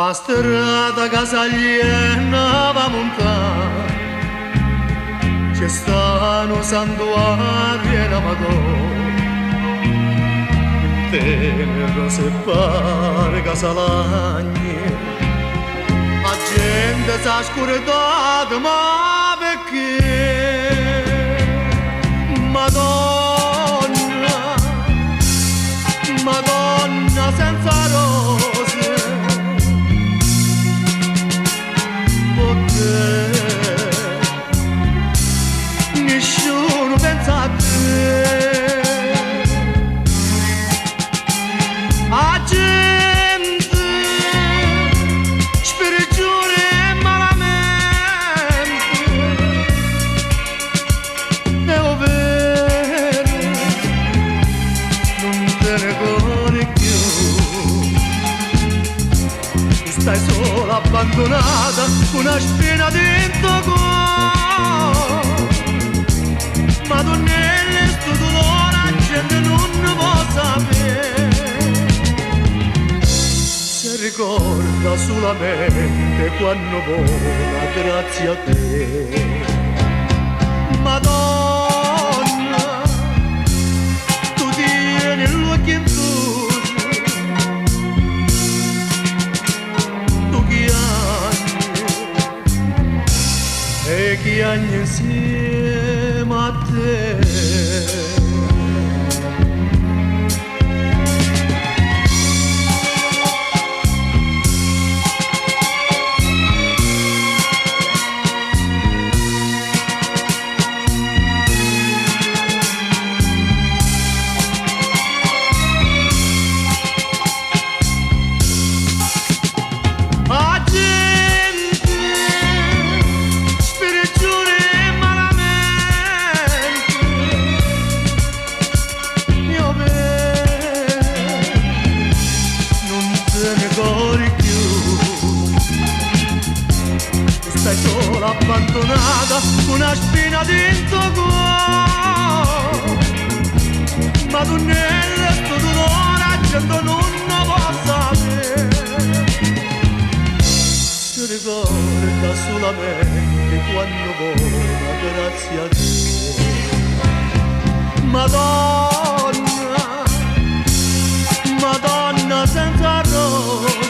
Pa strada che sagliena va montà, c'è sta un santuario e una Madonna, tenero se pare Casalagni, la gente s'ha scordata, ma perché? Madonna, Madonna senza rose, perché nessuno pensa a te. A gente spergiura e malamente, è vero, non te ne corri più. Stai sola abbandonata, una spina dentro cuore. Madonnella, sto dolore la gente non ne può sapere. Se ricorda solamente quando vola grazie a te. Madonna, tu tieni l'occhio in tu chiami e chiami insieme a te. A gente spergiura e malamente, io vedo, non te ne corri più. Stai sola abbandonata, una spina dentro cuore. Madonnella, sto dolore, la gente non ne può sapere. Si ricorda solamente quando vola grazie a te. Madonna, Madonna senza rose,